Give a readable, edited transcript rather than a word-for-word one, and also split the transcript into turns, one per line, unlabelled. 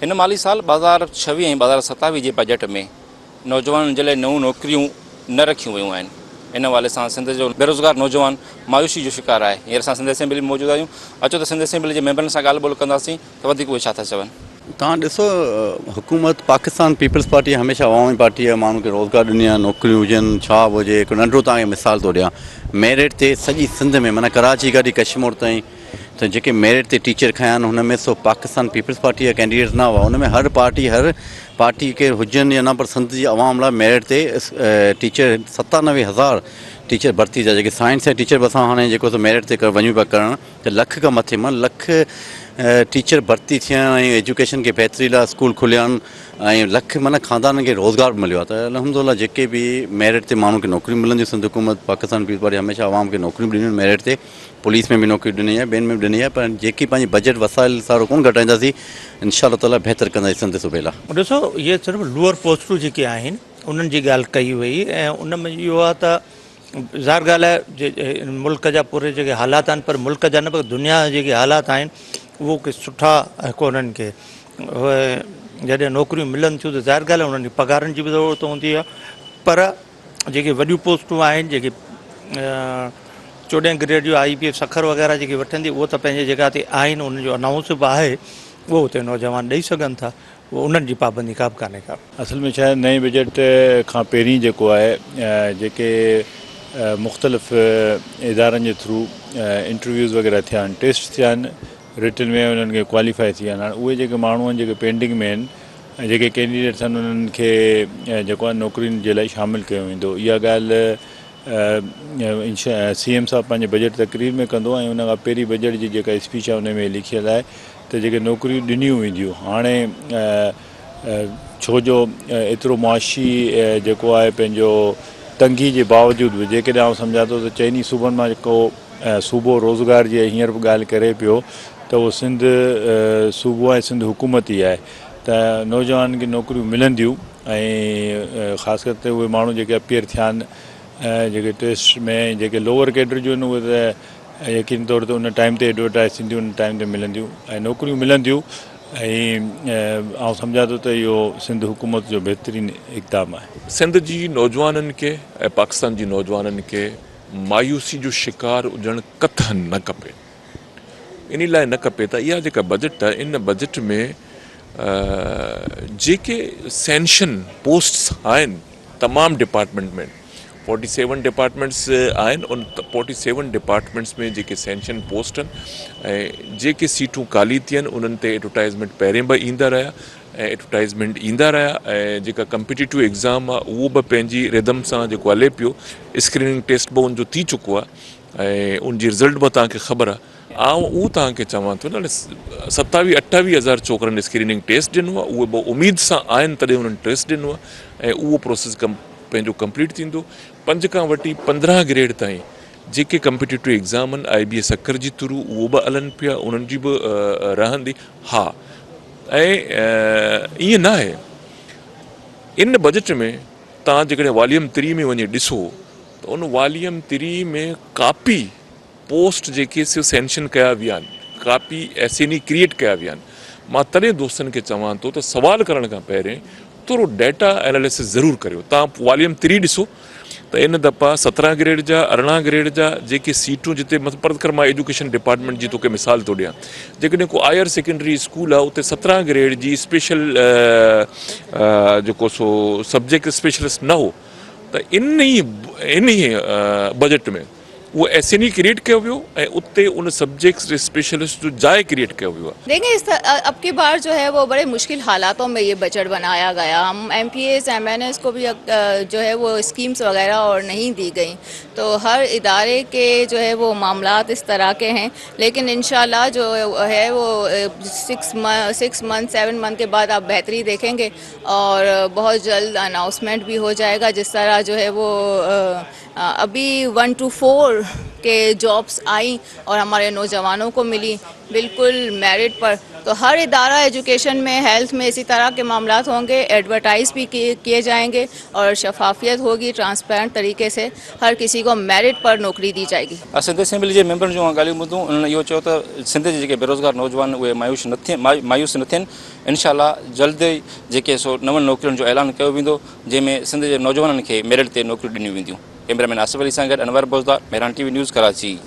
هن مالي سال 2026 ۽ 2027 جي بجيٽ ۾ نوجوانن جي لاء نيون نوڪريون نه رکيون ويون آهن. ان حوالي سان سنڌ جو بيروزگار نوجوان مايوسي جو شڪار آهي. هينئر اسان سنڌ اسيمبلي ۾ موجود آهيون. اچو ته سنڌ اسيمبلي جي ميمبرن سان ڳالهه ٻولهه ڪنداسين ته وڌيڪ اهي ڇا ٿا چون.
توهان ڏسو حڪومت پاڪستان پيپلز پارٽي هميشه عوامي پارٽي آهي ماڻهن کي روزگار ڏني آهي نوڪريون هجن ڇا به هجي هڪ ننڍڙو توهان کي مثال ٿو ڏيان ميرٽ تي سڄي سنڌ ۾ معنيٰ ڪراچي کان وٺي ڪشمور تائين ته جيڪي ميرٽ تي ٽيچر کنيا آهن هن ۾ سو پاڪستان پيپلز پارٽي جا ڪينڊيڊيٽس نه هئا ان ۾ هر پارٽي هر پارٽي کي هجن يا نه پر سنڌ جي عوام لاء ميرٽ تي ٽيچر 97 هزار ٽيچر ڀرتي ٿيا. جيڪي سائنس جا ٽيچر به اسان هاڻي جيڪو سو ميرٽ تي وڃون پيا ڪرڻ ته لک کان مٿي مان لک ٽيچر ڀرتي ٿيڻ ۽ ايجوڪيشن کي بهتري لاء اسڪول کليا آهن ۽ لک معنيٰ خاندانن کي روزگار به مليو آهي ته الحمد لله جيڪي به ميرٽ تي ماڻهن کي نوڪريون ملنديون، سنڌ حڪومت پاڪستان پيپلز پارٽي هميشه عوام کي نوڪريون به ڏنيون ميرٽ تي، پوليس ۾ به نوڪريون ڏني آهي، ٻين ۾ به ڏني آهي پر جيڪي پنهنجي بجيٽ وسائل سارو ڪونه گهٽائينداسين، انشاء الله تعاليٰ بهتر ڪنداسين سنڌ صوبي لاء.
ڏسو اهي صرف لوئر پوسٽون جيڪي آهن انهن جي ڳالهه ڪئي وئي ۽ ان ۾ اهو آهي ته ظاهر ڳالهه آهي ملڪ جا پوري جيڪي حالات آهن پر ملڪ جا نه پر دنيا جا جيڪي حالات آهن اهو ڪي سٺا ڪونهن ڪي جڏهن نوڪريون ملن ٿيون ته ظاهر ڳالهه آهي انهن کي پگهارن جي به ضرورت هوندي آهي پر جيڪي وڏيون پوسٽون آهن جيڪي 14 گريڊ جو آئي پي ايف سکر وغيره جيڪي وٺندي اهو ته پنهنجي جڳهه تي آهن انهن جو انائونس به آهي اهو اتي نوجوان ڏئي سگهن ٿا اهو انهن جي پابندي ڪا به ڪانهي ڪا.
اصل ۾ ڇا آهي نئين بجيٽ کان پهرين جيڪو آهي جيڪي مختلف ادارن جي ٿرو انٽرويوز وغيره ٿيا آهن ٽيسٽ ٿيا آهن رٽن ۾ انهن کي ڪواليفائي ٿي ويا آهن هاڻي اهي جيڪي ماڻهو آهن جيڪي پينڊنگ ۾ آهن ۽ جيڪي ڪينڊيڊيٽس آهن انهن کي جيڪو آهي نوڪرين جي لاء شامل ڪيو ويندو. اها ڳالهه سي ايم صاحب پنهنجي بجيٽ تقرير ۾ ڪندو ۽ ان کان پهرين بجيٽ جي جيڪا اسپيچ آهي ان ۾ لکيل آهي ته جيڪي نوڪريون ڏنيون وينديون هاڻي ڇو جو ايترو معاشي جيڪو آهي پنهنجو تنگي جي باوجود به جيڪڏهن آئون سمجهان ٿو ته چئني صوبن مان جيڪو صوبو روزگار جي هينئر به ڳالهه ڪري پيو ته اهو سنڌ صوبو ۽ سنڌ حڪومت ئي آهي. ته نوجوانن کي نوڪريون ملنديون ۽ خاص ڪر تي اهي ماڻهو جيڪي اپيئر ٿيا آهن جيڪي ٽيسٽ ۾ جيڪي لوئر ڪيڊر جون آهن اهي ته يقيني طور تي ان ٽائيم تي ايڊورٽائز ٿينديون ان ٽائيم تي ملنديون ۽ نوڪريون ملنديون ۽ آئون سمجهان ٿو ته اهو سنڌ حڪومت جو بهترين اقدام آهي.
سنڌ جي نوجوانن کي ۽ پاڪستان جي نوجوانن کي مايوسي جو شڪار هجڻ قطعاً نه کپي. انهي لاء نه کپي ته اها جيڪا بجيٽ آهي ان بجيٽ ۾ جيڪي سينشن پوسٽس آهن تمام ڊپارٽمينٽ ۾ 47 ڊپارٽمينٽس آهن ان 47 ڊپارٽمينٽس ۾ جيڪي سينشن پوسٽ آهن ۽ جيڪي سيٽون خالي ٿي آهن انهن تي ايڊورٽائزمينٽ پهرين به ايندا رهيا ۽ ايڊورٽائزمينٽ ايندا رهيا ۽ جيڪا ڪمپيٽيٽو ايگزام آهي اهو به پنهنجي ردم سان جيڪو هلي پيو اسڪريننگ ٽيسٽ به ان جو ٿي چڪو آهي ۽ ان جي رزلٽ به توهان کي خبر آهي. آئون اهو توهان کي چوان ٿو نه 27 28 هزار ڇوڪرن اسڪريننگ ٽيسٽ ڏنو آهي اهي به اميد سان آهن تڏهن انهن ٽيسٽ ڏنو آهي ۽ اهو پروسيس پنهنجو ڪمپليٽ ٿيندو. 5 کان وٺي 15 گريڊ تائين جيڪي ڪمپيٽيٽو ايگزام آهن آء بي اي سکر جي ٿرو اهو به هلن پيا انهن جي به رهندي ها ۽ ائين نه آهي ان بجيٽ ۾ توهان جيڪڏهن واليم 3 ۾ وڃي ڏسو ته ان واليم 3 ۾ ڪاپي پوسٽ جيڪي سي سينشن ڪيا ويا آهن، ڪاپي ايس اين اي ڪريئيٽ ڪيا ويا آهن. مان تڏهن دوستن کي چوان ٿو ته سوال ڪرڻ کان پهرين ٿورو ڊيٽا ايناليسس ضرور ڪريو. توهان واليم 3 ڏسو ته ان دفعا 17 گريڊ جا، 18 گريڊ جا جيڪي سيٽون جتي مثلا فرض ڪر مان ايجوڪيشن ڊپارٽمينٽ جي توکي مثال ٿو ڏيان جيڪڏهن ڪو هائر سيڪنڊري اسڪول آهي اتي 17 گريڊ جي اسپيشل جيڪو سو سبجيڪٽ اسپيشلسٽ نه هو ته انهي بجيٽ ۾ اهو ايس اين اي ڪريئيٽ ڪيو ويو ۽ اتي ان سبجيڪٽس اسپيشلسٽ جو جاء ڪريئيٽ ڪيو ويو آهي.
ديکين اس اب ڪي بار جو هي وو بڙي مشڪل حالاتون مين يه بجٽ بنايا گيا هم M P As M N As ڪو بي جو هي وو اسڪيمز وغيره اور نهين the گئين تو هر اداري ڪي جو هي وو معاملات اس طرح ڪي هين ليڪن انشاء الله جو هي وو 6 منٿ 7 منٿ ڪي بعد آپ بهتري ديکين گي اور بهت جلد اناؤنسمينٽ بهي هو جائي گا جس طرح جو هي وو ابي 1 ٽو 4 ڪي جابس آئي اور هماري نوجوانون ڪو ملي بلڪل ميرٽ پر. तो हर इदारा एजुकेशन में, हेल्थ में इसी तरह के मामलात होंगे, एडवर्टाइज भी किए जाएंगे और शफाफियत होगी, ट्रांसपेरेंट तरीके से हर किसी को मेरिट पर नौकरी दी जाएगी।
सिंध असेंबली जे मेंबरनि जूं ॻाल्हियूं ॿुधूं, उन्हनि इहो चयो त सिंध जे जेके बेरोज़गार नौजवान उहे मायूस न थियनि, मायूस न थियनि, इनशा अल्लाह जल्द ई जेके सो नवनि नौकरियुनि जो ऐलान कयो वेंदो, जंहिंमें सिंध जे नौजवाननि खे मेरिट ते नौकरियूं ॾिनियूं वेंदियूं। कैमरामैन आसिफ अली सां गॾु Anwar Bozdar, Mehran T V news, Karachi.